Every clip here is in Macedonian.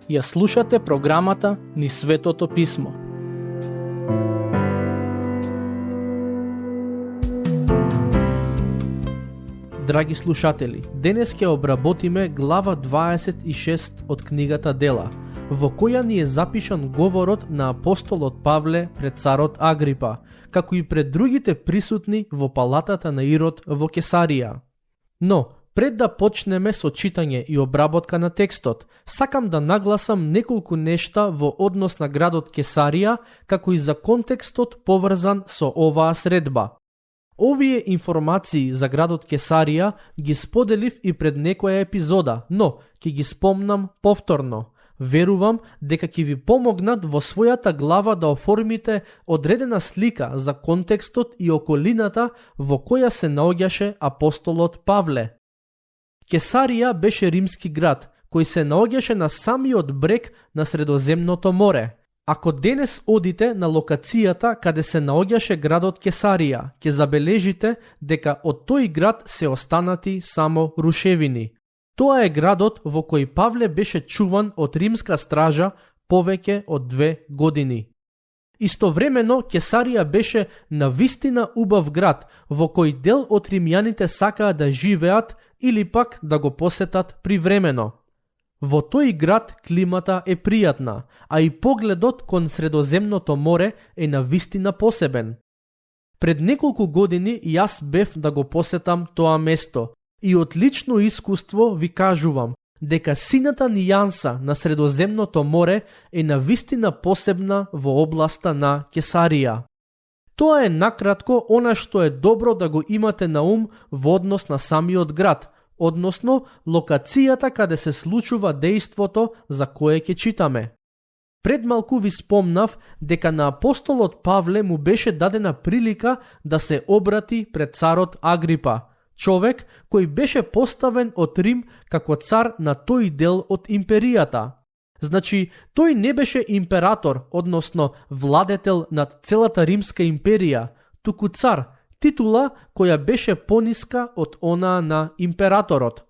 Ја слушате програмата Низ Светото Писмо. Драги слушатели, денес ќе обработиме глава 26 од книгата Дела, во која ни е запишан говорот на апостолот Павле пред царот Агрипа, како и пред другите присутни во палатата на Ирод во Кесарија. Но, пред да почнеме со читање и обработка на текстот, сакам да нагласам неколку нешта во однос на градот Кесарија, како и за контекстот поврзан со оваа средба. Овие информации за градот Кесарија ги споделив и пред некоја епизода, но ќе ги спомнам повторно. Верувам дека ќе ви помогнат во својата глава да оформите одредена слика за контекстот и околината во која се наоѓаше апостолот Павле. Кесарија беше римски град, кој се наоѓаше на самиот брег на Средоземното море. Ако денес одите на локацијата каде се наоѓаше градот Кесарија, ќе забележите дека од тој град се останати само рушевини. Тоа е градот во кој Павле беше чуван од римска стража повеќе од 2 години. Истовремено, Кесарија беше навистина убав град, во кој дел од римјаните сакаа да живеат или пак да го посетат привремено. Во тој град климата е пријатна, а и погледот кон Средоземното море е навистина посебен. Пред неколку години јас бев да го посетам тоа место и од лично искуство ви кажувам дека сината нијанса на Средоземното море е навистина посебна во областа на Кесарија. Тоа е накратко она што е добро да го имате на ум во однос на самиот град, односно локацијата каде се случува дејството за кое ќе читаме. Пред малку ви спомнав дека на апостолот Павле му беше дадена прилика да се обрати пред царот Агрипа, човек кој беше поставен од Рим како цар на тој дел од империјата. Значи, тој не беше император, односно владетел над целата римска империја, туку цар, титула која беше пониска од онаа на императорот.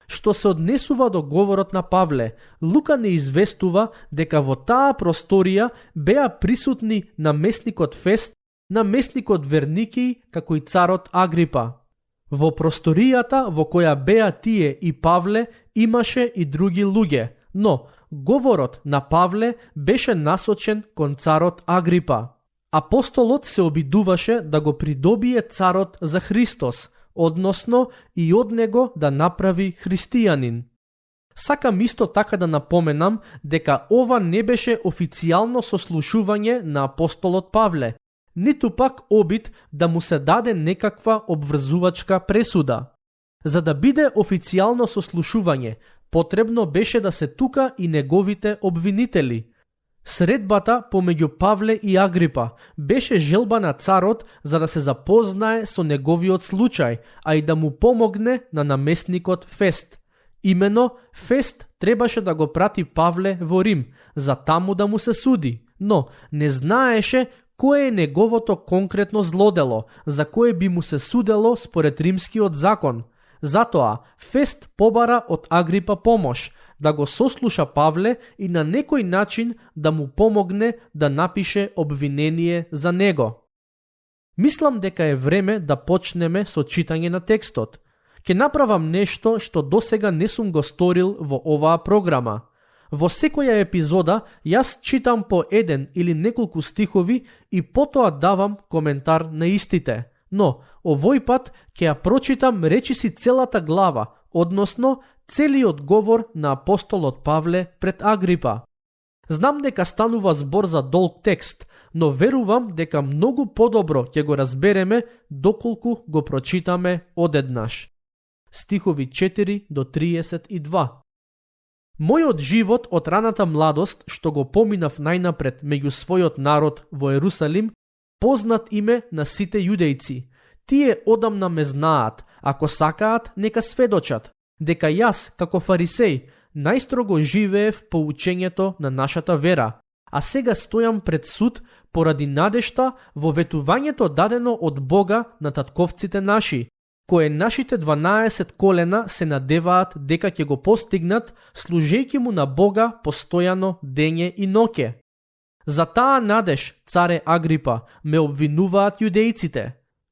Што се однесува до говорот на Павле, Лука не известува дека во таа просторија беа присутни намесникот Фест, намесникот Верникиј, како и царот Агрипа. Во просторијата во која беа тие и Павле имаше и други луѓе, но говорот на Павле беше насочен кон царот Агрипа. Апостолот се обидуваше да го придобие царот за Христос, односно и од него да направи христијанин. Сакам исто така да напоменам дека ова не беше официјално сослушување на апостолот Павле, ниту пак обид да му се даде некаква обврзувачка пресуда. За да биде официјално сослушување, потребно беше да се тука и неговите обвинители. Средбата помеѓу Павле и Агрипа беше желба на царот за да се запознае со неговиот случај, а и да му помогне на намесникот Фест. Имено, Фест требаше да го прати Павле во Рим, за таму да му се суди, но не знаеше кое е неговото конкретно злодело, за кое би му се судело според римскиот закон. Затоа, Фест побара од Агрипа помош, да го сослуша Павле и на некој начин да му помогне да напише обвинение за него. Мислам дека е време да почнеме со читање на текстот. Ке направам нешто што досега не сум го сторил во оваа програма. Во секоја епизода јас читам по еден или неколку стихови и потоа давам коментар на истите. Но, овој пат ќе ја прочитам речиси целата глава, односно целиот говор на апостолот Павле пред Агрипа. Знам дека станува збор за долг текст, но верувам дека многу подобро ќе го разбереме доколку го прочитаме одеднаш. Стихови 4 до 32. Мојот живот од раната младост, што го поминав најнапред меѓу својот народ во Ерусалим, познат име на сите јудејци. Тие одамна ме знаат, ако сакаат, нека сведочат, дека јас, како фарисеј, најстрого живеев по учењето на нашата вера, а сега стојам пред суд поради надежта во ветувањето дадено од Бога на татковците наши, кое нашите 12 колена се надеваат дека ќе го постигнат, служејќи му на Бога постојано дење и ноќе. За таа надеж, царе Агрипа, ме обвинуваат јудејците.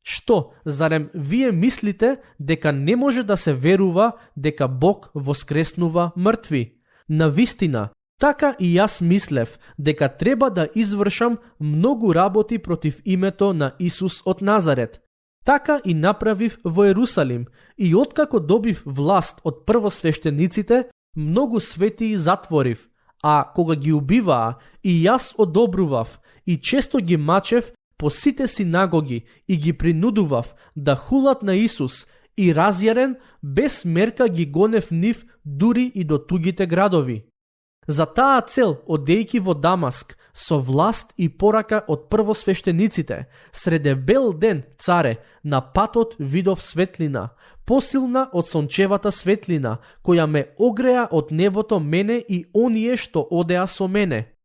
Што, зарем вие мислите дека не може да се верува дека Бог воскреснува мртви? Навистина, така и јас мислев дека треба да извршам многу работи против името на Исус од Назарет. Така и направив во Ерусалим и откако добив власт од првосвештениците, многу светии затворив, а кога ги убиваа, и јас одобрував и често ги мачев по сите синагоги и ги принудував да хулат на Исус и разјарен без мерка ги гонев нив дури и до тугите градови. За таа цел, одејќи во Дамаск, со власт и порака од првосвештениците, среде бел ден, царе, на патот видов светлина, посилна од сончевата светлина, која ме огреа од небото мене и оние што одеа со мене.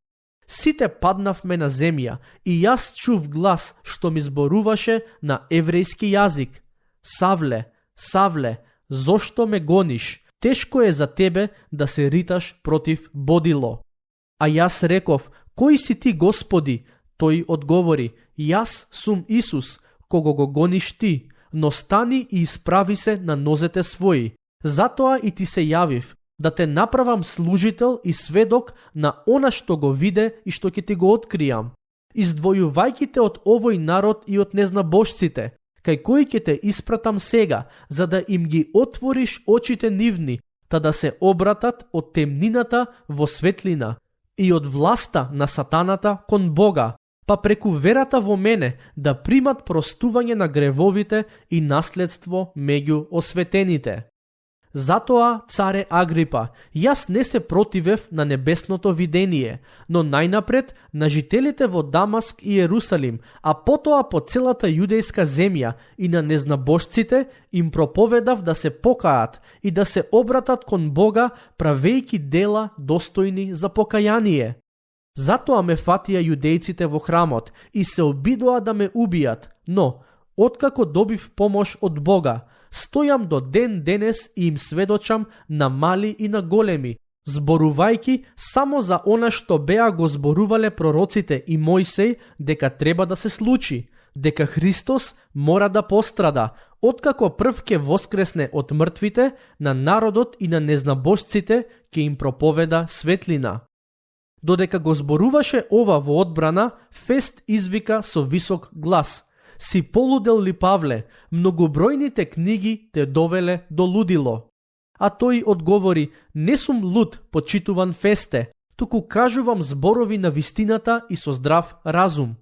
Сите паднавме на земја и јас чув глас што ми зборуваше на еврејски јазик. Савле, Савле, зошто ме гониш? Тешко е за тебе да се риташ против бодило. А јас реков, кој си ти, Господи? Тој одговори, јас сум Исус, кого го гониш ти, но стани и исправи се на нозете своји. Затоа и ти се јавив, да те направам служител и сведок на она што го виде и што ќе ти го откријам. Издвојувајќи те од овој народ и од незнабожците, кај кои ќе те испратам сега, за да им ги отвориш очите нивни, та да се обратат од темнината во светлина и од власта на сатаната кон Бога, па преку верата во мене да примат простување на гревовите и наследство меѓу осветените. Затоа, царе Агрипа, јас не се противев на небесното видение, но најнапред на жителите во Дамаск и Ерусалим, а потоа по целата јудејска земја и на незнабожците им проповедав да се покаат и да се обратат кон Бога, правејќи дела достојни за покаяние. Затоа ме фатија јудејците во храмот и се обидоа да ме убијат, но, откако добив помош од Бога, стојам до ден денес и им сведочам на мали и на големи, зборувајќи само за она што беа го зборувале пророците и Мојсей дека треба да се случи, дека Христос мора да пострада, откако прв ќе воскресне од мртвите, на народот и на незнабожците ќе им проповеда светлина. Додека го зборуваше ова во одбрана, Фест извика со висок глас: Си полудел ли, Павле? Многобројните книги те довеле до лудило. А тој одговори: Не сум луд, почитуван Фесте, туку кажувам зборови на вистината и со здрав разум.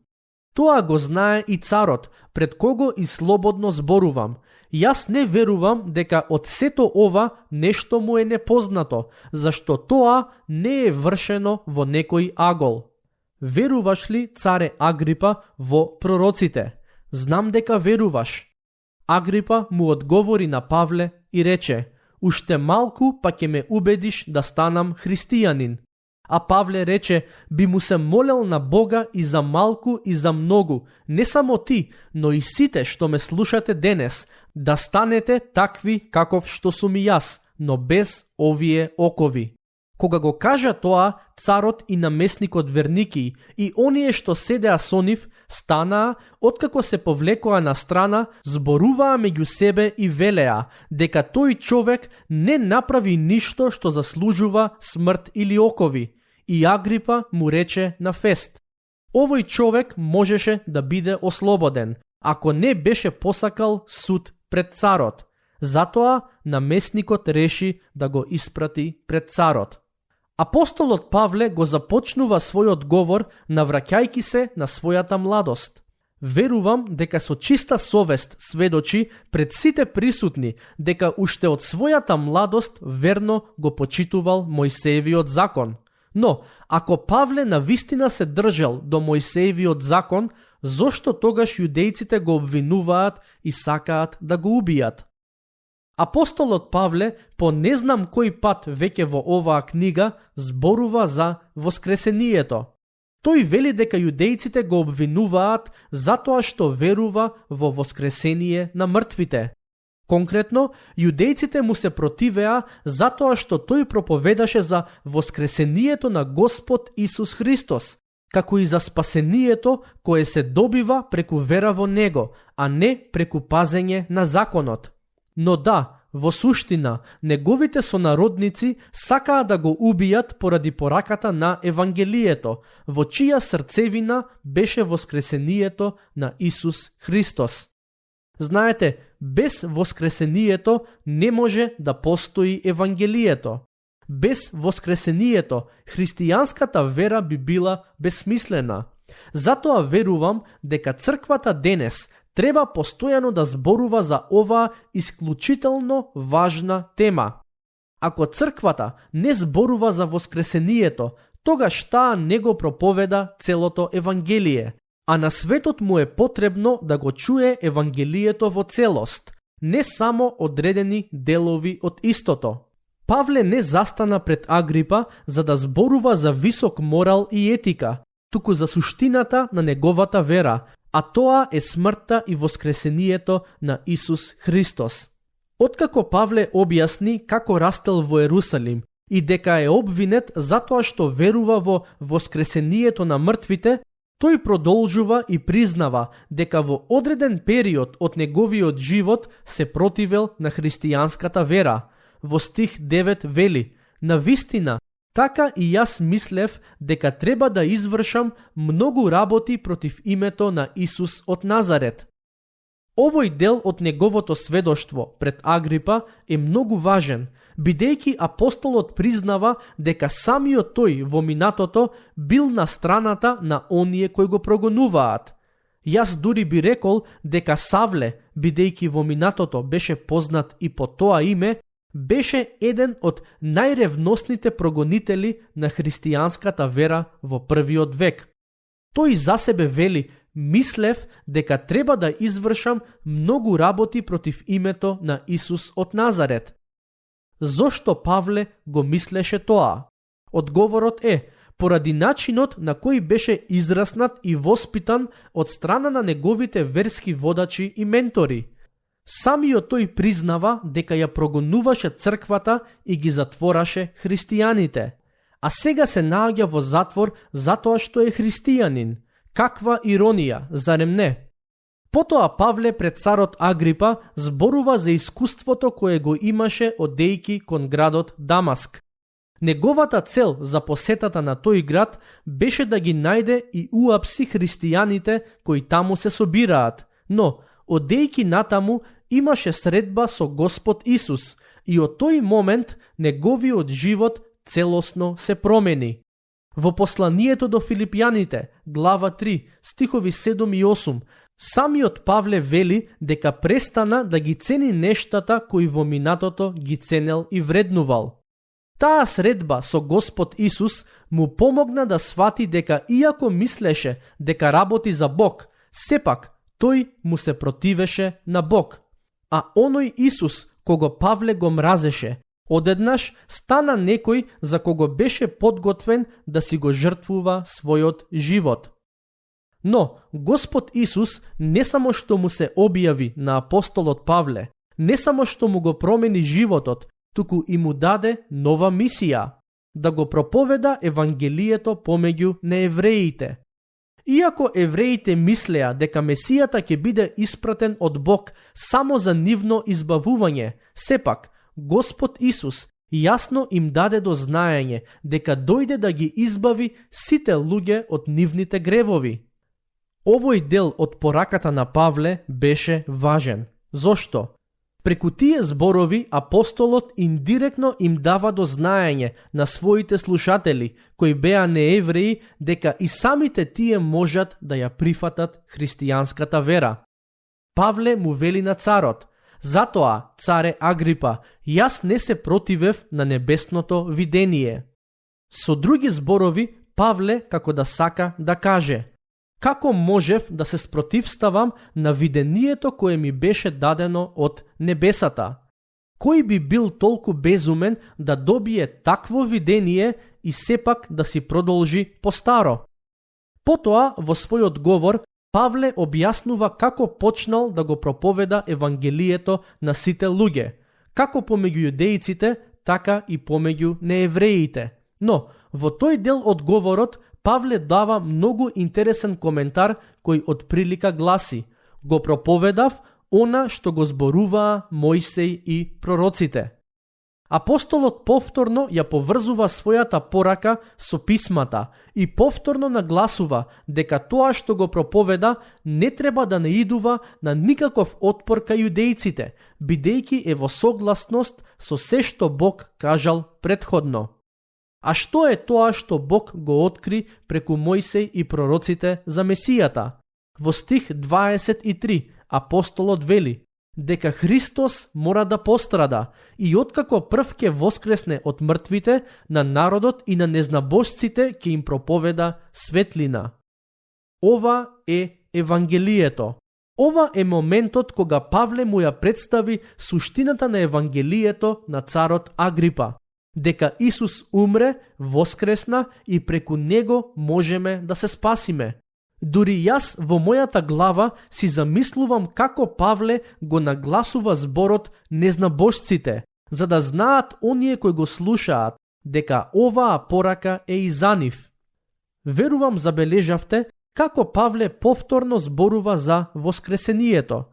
Тоа го знае и царот, пред кого и слободно зборувам. Јас не верувам дека од сето ова нешто му е непознато, зашто тоа не е вршено во некој агол. Веруваш ли, царе Агрипа, во пророците? Знам дека веруваш. Агрипа му одговори на Павле и рече: Уште малку па ќе ме убедиш да станам христијанин. А Павле рече: Би му се молел на Бога и за малку и за многу, не само ти, но и сите што ме слушате денес, да станете такви каков што сум и јас, но без овие окови. Кога го кажа тоа, царот и намесникот Верники и оние што седеа со нив станаа, откако се повлекоа на страна, зборуваа меѓу себе и велеа дека тој човек не направи ништо што заслужува смрт или окови. И Агрипа му рече на Фест: Овој човек можеше да биде ослободен, ако не беше посакал суд пред царот. Затоа намесникот реши да го испрати пред царот. Апостолот Павле го започнува својот говор навраќајќи се на својата младост. Верувам дека со чиста совест сведочи пред сите присутни дека уште од својата младост верно го почитувал Мојсеевиот закон. Но, ако Павле навистина се држал до Мојсеевиот закон, зошто тогаш јудејците го обвинуваат и сакаат да го убијат? Апостолот Павле по не знам кој пат веќе во оваа книга зборува за воскресението. Тој вели дека јудејците го обвинуваат затоа што верува во воскресение на мртвите. Конкретно, јудејците му се противеа затоа што тој проповедаше за воскресението на Господ Исус Христос, како и за спасението кое се добива преку вера во Него, а не преку пазење на законот. Но да, во суштина, неговите сонародници сакаа да го убијат поради пораката на Евангелието, во чија срцевина беше воскресението на Исус Христос. Знаете, без воскресението не може да постои Евангелието. Без воскресението, христијанската вера би била бесмислена. Затоа верувам дека црквата денес треба постојано да зборува за оваа исклучително важна тема. Ако црквата не зборува за воскресението, тогаш таа не го проповеда целото Евангелие, а на светот му е потребно да го чуе Евангелието во целост, не само одредени делови од истото. Павле не застана пред Агрипа за да зборува за висок морал и етика, туку за суштината на неговата вера, а тоа е смртта и воскресението на Исус Христос. Откако Павле објасни како растел во Ерусалим и дека е обвинет затоа што верува во воскресението на мртвите, тој продолжува и признава дека во одреден период од неговиот живот се противел на христијанската вера. Во стих 9 вели: "На вистина, така и јас мислев дека треба да извршам многу работи против името на Исус од Назарет." Овој дел од неговото сведоштво пред Агрипа е многу важен, бидејќи апостолот признава дека самиот тој во минатото бил на страната на оние кои го прогонуваат. Јас дури би рекол дека Савле, бидејќи во минатото беше познат и по тоа име, беше еден од најревносните прогонители на христијанската вера во првиот век. Тој за себе вели: "Мислев дека треба да извршам многу работи против името на Исус од Назарет." Зошто Павле го мислеше тоа? Одговорот е: поради начинот на кој беше израснат и воспитан од страна на неговите верски водачи и ментори. Самиот тој признава дека ја прогонуваше црквата и ги затвораше христијаните, а сега се наоѓа во затвор затоа што е христијанин. Каква иронија, зарем не? Потоа Павле пред царот Агрипа зборува за искуството кое го имаше одејќи кон градот Дамаск. Неговата цел за посетата на тој град беше да ги најде и уапси христијаните кои таму се собираат, но одејќи натаму имаше средба со Господ Исус и од тој момент неговиот живот целосно се промени. Во посланието до Филипјаните, глава 3, стихови 7 и 8, самиот Павле вели дека престана да ги цени нештата кои во минатото ги ценел и вреднувал. Таа средба со Господ Исус му помогна да свати дека иако мислеше дека работи за Бог, сепак тој му се противеше на Бог. А оној Исус, кого Павле го мразеше, одеднаш стана некој за кого беше подготвен да си го жртвува својот живот. Но Господ Исус не само што му се објави на апостолот Павле, не само што му го промени животот, туку и му даде нова мисија – да го проповеда Евангелието помеѓу неевреите. Иако евреите мислеа дека Месијата ќе биде испратен од Бог само за нивно избавување, сепак Господ Исус јасно им даде до знаење дека дојде да ги избави сите луѓе од нивните гревови. Овој дел од пораката на Павле беше важен. Зошто? Преку тие зборови апостолот индиректно им дава до знаење на своите слушатели, кои беа неевреи, дека и самите тие можат да ја прифатат христијанската вера. Павле му вели на царот: "Затоа, царе Агрипа, јас не се противев на небесното видение." Со други зборови, Павле како да сака да каже: "Како можев да се спротивставам на видението кое ми беше дадено од небесата? Кој би бил толку безумен да добие такво видение и сепак да си продолжи по старо?" Потоа, во својот говор, Павле објаснува како почнал да го проповеда евангелието на сите луѓе, како помеѓу јудеиците, така и помеѓу неевреите. Но, во тој дел од говорот, Павле дава многу интересен коментар кој од прилика гласи: го проповедав она што го зборуваа Мојсей и пророците. Апостолот повторно ја поврзува својата порака со писмата и повторно нагласува дека тоа што го проповеда не треба да наидува на никаков отпор кај јудеиците, бидејќи е во согласност со се што Бог кажал предходно. А што е тоа што Бог го откри преку Мојсей и пророците за Месијата? Во стих 23 апостолот вели дека Христос мора да пострада и откако прв ќе воскресне од мртвите, на народот и на незнабожците ќе им проповеда светлина. Ова е Евангелието. Ова е моментот кога Павле му ја представи суштината на Евангелието на царот Агрипа, дека Исус умре, воскресна и преку него можеме да се спасиме. Дури јас во мојата глава си замислувам како Павле го нагласува зборот незнабожците, за да знаат оние кои го слушаат дека оваа порака е и за нив. Верувам забележавте како Павле повторно зборува за воскресението.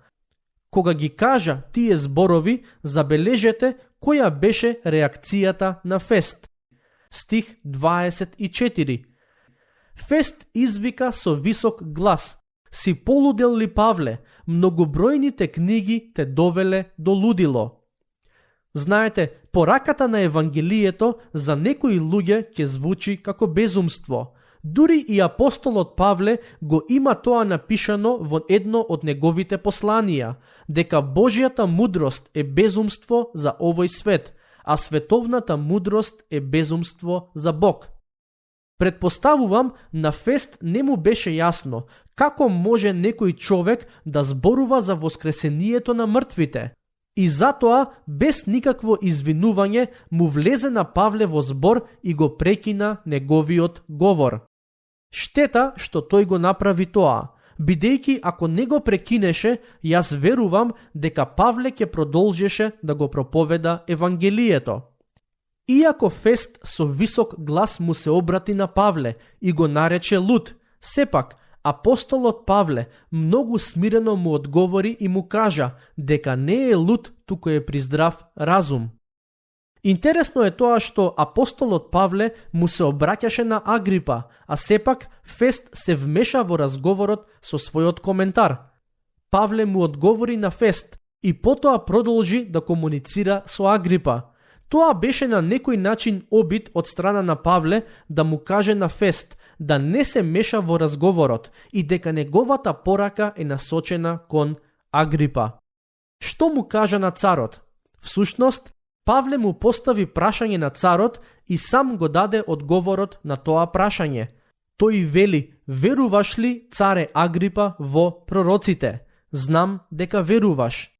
Кога ги кажа тие зборови, забележете која беше реакцијата на Фест. Стих 24. Фест извика со висок глас: си полудел ли, Павле? Многобројните книги те довеле до лудило. Знаете, пораката на Евангелието за некои луѓе ќе звучи како безумство. Дури и апостолот Павле го има тоа напишано во едно од неговите посланија, дека Божјата мудрост е безумство за овој свет, а световната мудрост е безумство за Бог. Предпоставувам, на Фест не му беше јасно како може некој човек да зборува за воскресението на мртвите. И затоа, без никакво извинување, му влезе на Павле во збор и го прекина неговиот говор. Штета што тој го направи тоа, бидејќи ако не го прекинеше, јас верувам дека Павле ќе продолжеше да го проповеда Евангелието. Иако Фест со висок глас му се обрати на Павле и го нарече луд, сепак апостолот Павле многу смирено му одговори и му кажа дека не е луд, туку е при здрав разум. Интересно е тоа што апостолот Павле му се обраќаше на Агрипа, а сепак Фест се вмеша во разговорот со својот коментар. Павле му одговори на Фест и потоа продолжи да комуницира со Агрипа. Тоа беше на некој начин обид од страна на Павле да му каже на Фест да не се меша во разговорот и дека неговата порака е насочена кон Агрипа. Што му кажа на царот? Всушност, Павле му постави прашање на царот и сам го даде одговорот на тоа прашање. Тој вели: веруваш ли, царе Агрипа, во пророците? Знам дека веруваш.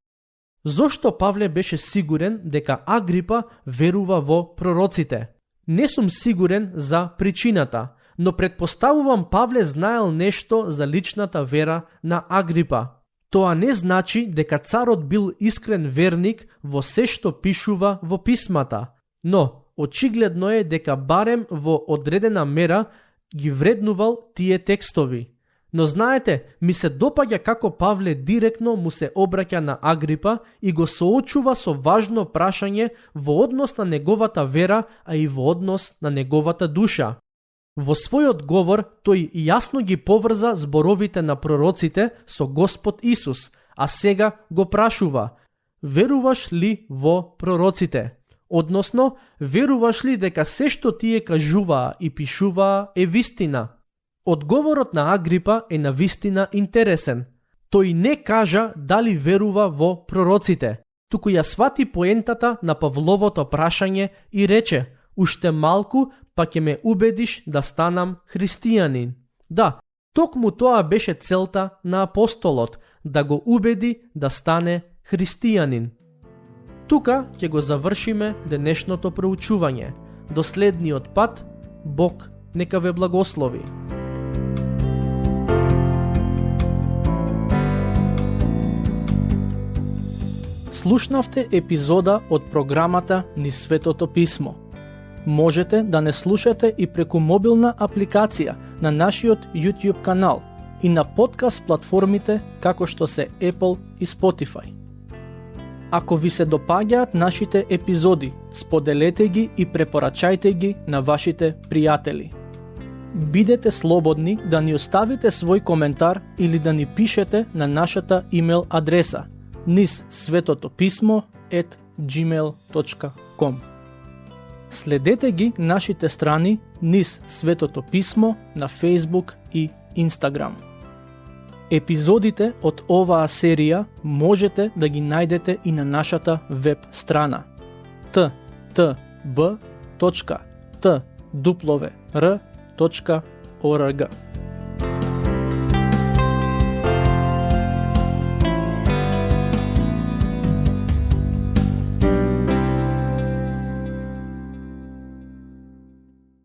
Зошто Павле беше сигурен дека Агрипа верува во пророците? Не сум сигурен за причината, но предпоставувам Павле знаел нешто за личната вера на Агрипа. Тоа не значи дека царот бил искрен верник во се што пишува во писмата, но очигледно е дека барем во одредена мера ги вреднувал тие текстови. Но знаете, ми се допаѓа како Павле директно му се обраќа на Агрипа и го соочува со важно прашање во однос на неговата вера, а и во однос на неговата душа. Во својот говор тој јасно ги поврза зборовите на пророците со Господ Исус, а сега го прашува: веруваш ли во пророците? Односно, веруваш ли дека се што тие кажуваа и пишуваа е вистина? Одговорот на Агрипа е навистина интересен. Тој не кажа дали верува во пророците, туку ја свати поентата на Павловото прашање и рече: уште малку па ќе ме убедиш да станам христијанин. Да, токму тоа беше целта на апостолот, да го убеди да стане христијанин. Тука ќе го завршиме денешното проучување. До следниот пат, Бог нека ве благослови. Слушнавте епизода од програмата Низ Светото Писмо. Можете да не слушате и преку мобилна апликација на нашиот YouTube канал и на подкаст платформите како што се Apple и Spotify. Ако ви се допаѓаат нашите епизоди, споделете ги и препорачајте ги на вашите пријатели. Бидете слободни да ни оставите свој коментар или да ни пишете на нашата имейл адреса nizsvetotopисmo@gmail.com. Следете ги нашите страни Низ Светото Писмо на Facebook и Instagram. Епизодите од оваа серија можете да ги најдете и на нашата веб страна ttb.twr.org.